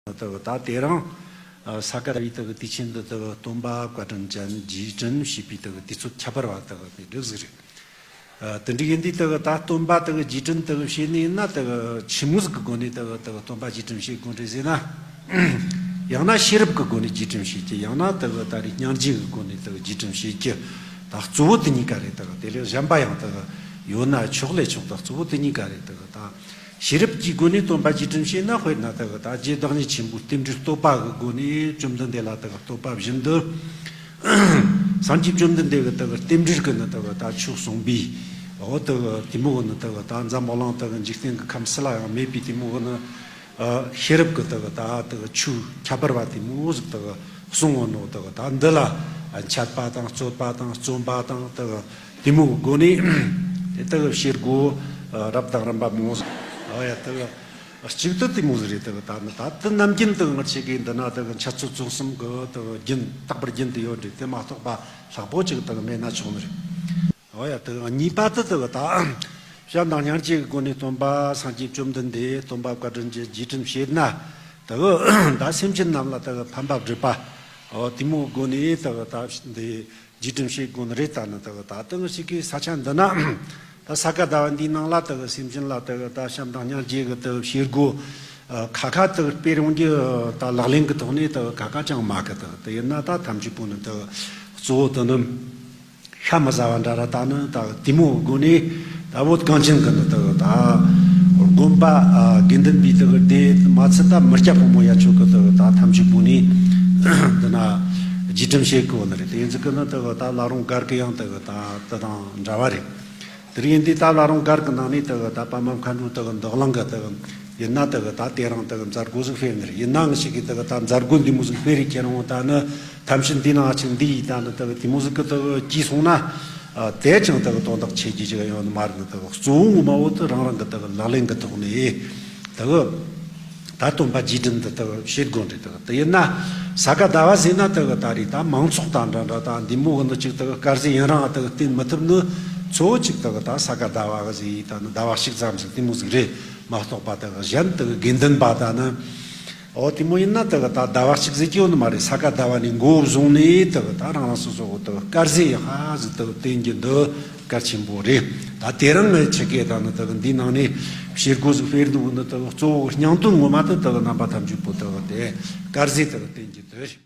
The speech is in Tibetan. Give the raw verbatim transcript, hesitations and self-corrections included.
དག་ད་དེ་རིང་ས་ག་ཟླ་བའི་དག་དུས་ཆེན་འདི་དག་སྟོན་པ་བཀའ་དྲིན་ཅན་རྗེས་དྲན་བྱེད་པའི་དག་དུས་ཚོད་ཁྱད་པར་བ་དག་དེ་འདྲ་ཟིག་རེད། དེ་འདྲ་ཡིན་དུས་དག་ད་སྟོན་པ་དག་རྗེས་དྲན་དག་བྱེད་ནི་ཡིན་ན་དག་ཆི་མོ་ཟིག་གི་སྒོ་ནས་དག་དག་སྟོན་པ་རྗེས་དྲན་བྱེད་དགོས་རེད་ཟེར་ན། ཡང་ན་ཤེས་རབ་ཀྱི་སྒོ་ནས་རྗེས་དྲན་བྱེད་ཀྱི། ཡང་ན་དག་ད་རེས་སྙིང་རྗེ་གི་སྒོ་ནས་དག་རྗེས་དྲན་བྱེད་ཀྱི། ད་གཙོ་བོ་དེ་གཉིས་ཀ་རེད། དག་དེ་ལས་གཞན་པ་ཡང་དག་ཡོད་ན་ཆོག་ལས་ཆོག། ད་གཙོ་བོ་དེ་གཉིས་ཀ་རེད། དག་ད་ཤེས་རབ་ཀྱི་སྒོ་ནས་སྟོན་པ་རྗེས་དྲན་བྱེད་ན། དཔེར་ན་དག་ད་རྗེ་བདག་ཉིད་ཆེན་པོའི་རྟེན་འབྲེལ་བསྟོད་པ་གི་སྒོ་ནས་བཅོམ་ལྡན་འདས་ལ་དག་བསྟོད་པ་བཞིན་དུ། སངས་རྒྱས་བཅོམ་ལྡན་འདས་ཀྱི་དག་རྟེན་འབྲེལ་གྱི་ནི་དག་ད་ཆོས་གསུངས་པའི་འོ་དག་དེ་མོ་གི་ནི་དག་ད་འཛམ་བུ་གླིང་དག་འཇིག་རྟེན་གྱི་ཁམས་སུ་ལ་ཡང་མེད་པའི་དེ་མོ་གི་ནི། ཤེས་རབ་ཀྱི་དག་ད་དག་ཆོས་ཁྱད་པར་བ་དེ་མོ་ཟིག་དག་གསུང་ངོ་ནོ། དག་ད་འདི་ལ་འཆད་པ་དང་རྩོད་པ་དང་རྩོམ་པ་དང་དག་དེ་མོ་གི་སྒོ་ནས་དེ་དག་བྱེད་སྒོ་རབ་དང་རིམ་པ་མོ་ཟིག་ཨ་ཡ་དག་གཅིག་ཏུ་དེ་མོ་ཟིག་རེད། དག་ད་ནི་ད་དེ་ནམ་རྒྱུན་དག་ང་ཆེ་གེ་འདི་ན་དག་འཆད་རྩོད་རྩོམ་གསུམ་གི་དག་རྒྱུན་རྟག་པར་རྒྱུན་དུ་ཡོད་རེད། དེ་མ་གཏོགས་པ་ལྷག་པོ་ཅིག་དག་མེད་ན་ཆོག་ནི་རེད། འོ་ཡ། དེ་གཉིས་པ་དེ་དེ་གི་ད་བྱམས་དང་སྙིང་རྗེ་གི་སྒོ་ནས་སྟོན་པ་སངས་རྒྱས་བཅོམ་ལྡན་འདས་སྟོན་པ་བཀའ་དྲིན་ཅན་རྗེས་དྲན་བྱེད་ན། དེ་གི་ད་སེམས་ཅན་རྣམས་ལ་དེ་གི་ཕན་པ་སྒྲུབ་པ། འོ་དེ་མོ་གི་སྒོ་ནས་དེ་གི་ད་འདི་རྗེས་དྲན་བྱེད་དགོས་ནི་རེད། ད་ནི་དེ་གི་ད་དེ་གི་ཞིག་གི་ས་ཆ་འདི་ན་ད་ས་ག་ཟླ་བ་འདིའི་ནང་ལ་དེ་གི་སེམས་ཅན་ལ་དེ་གི་ད་བྱམས་དང་སྙིང་རྗེ་གི་དེ་གི་བྱེད་སྒོ་ཁ་ཁ་དེ་གི་སྤེལ་ཡོང་རྒྱུ་ད་ལག་ལེན་གི་ཐོག་ནས་དེ་གི་ཁ་ཁ་ཅང་མ་གི། དེ་གི་དེ་ཡིན་ན་ད་ཐམས་ཅད་པོ་ནི་དེ་གི་གཙོ་བོ་དེ་ནི། ཤ་མི་ཟ་བ་འདྲ་ར། ད་ནི་ད་དེ་མོ་གི་སྒོ་ནས་ད་བོད་གངས་ཅན་གི་ནི་ད་ད་དགོན་པ་དགེ་འདུན་པའི་ད་སྡེ་མ་ཚད་ད་མི་སྐྱ་ཕོ་མོ་ཡ་ཆོ་གི་ད་ད་ཐམས་ཅད་པོ་ནི་འདི་ན་རྗེས་དྲན་བྱེད་དགོས་ནི་རེད། དེ་ཡིན་ཙི་གི་ནི་ད་ད་བླ་རུང་སྒར་གི་ཡང་ད་ད་དེ་དང་འདྲ་བ་རེད། དེ་རིང་འདི་ད་བླ་རུང་སྒར་གི་ནང་ནས་ད་ད་པདྨ་མཁའ་འགྲོ་ད་འདུ་གླིང་གི་ད་ཡིན་ན་ད་ད་དེ་རིང་ད་མཛད་སྒོ་ཟིག་སྤེལ་ནི་རེད། ཡིན་ན་ང་ཞིག་གིས་ད་ད་མཛད་སྒོ་འདི་མོ་ཟིག་སྤེལ་རེས་ཁྱེད་རང་ད་ནི་ཐམས་ཅད་འདི་ནང་ཅིག་འདི་ཡི་ད་ནི་ད་དེ་མོ་ཟིག་གི་ད་གྱིས་སོང་ན། དེ་ཅང་ད་དོན་དག་ཆེ་རྒྱུ་ཅིག་ཡོང་ནི་མ་རེད། ནི་ད་གཙོ་བོ་ངོ་མ་བོ་དེ་རང་རང་གི་ད་ལག་ལེན་གི་ཐོག་ནས་ད་ད་སྟོན་པ་རྗེས་དྲན་དེ་ད་བྱེད་དགོས་རེད། ད་དེ་ཡིན་ན་ས་ག་ཟླ་བ་ཟེར་ན་ད་ད་རེད། ད་མང་ཚོགས་དང་འདྲ་འདྲ་ད་འདི་མོ་གི་འདི་ཅིག་ད་དཀར་ཟས་ཡུན་རིང་ད་བསྟེན་མི་ཐུབ་ནི་གཙོ་བོ་ཅིག་ད་ད་ས་ག་ཟླ་བ་གི་ཟེར་ཡི་ད་ནི་ཟླ་བ་གཅིག་ཙམ་ཟིག་དེ་མོ་ཟིག་རེད། མ་གཏོགས་པ་དག་གཞན་དག་དགེ་འདུན་པ་དག་ནི། འོ་དེ་མོ་ཡིན་ན་དག་ད་ཟླ་བ་གཅིག་ཟིག་ཡོད་ནི་མ་རེད། ས་ག་ཟླ་བ་ནས་འགོ་བཟུང་ནས་དག་ད་རང་རང་སོ་སོ་གི་དག་དཀར་ཟས་ཧ་ཟིག་དག་བསྟེན་རྒྱུ་འདི་གལ་ཆེན་པོ་རེད། ད་དེ་རིང་ངས་ཆེ་གེ་དག་ནི་དག་འདི་ནང་ནས་བྱེད་སྒོ་ཟིག་སྤེལ་འདུག་ནི་དག་གཙོ་བོ་སྙིང་དོན་ངོ་མ་དེ་དག་རྣམ་པ་ཐམས་ཅད་པོ་དག་དེ་དཀར་ཟས་དག་བསྟེན་རྒྱུ་འདི་རེད།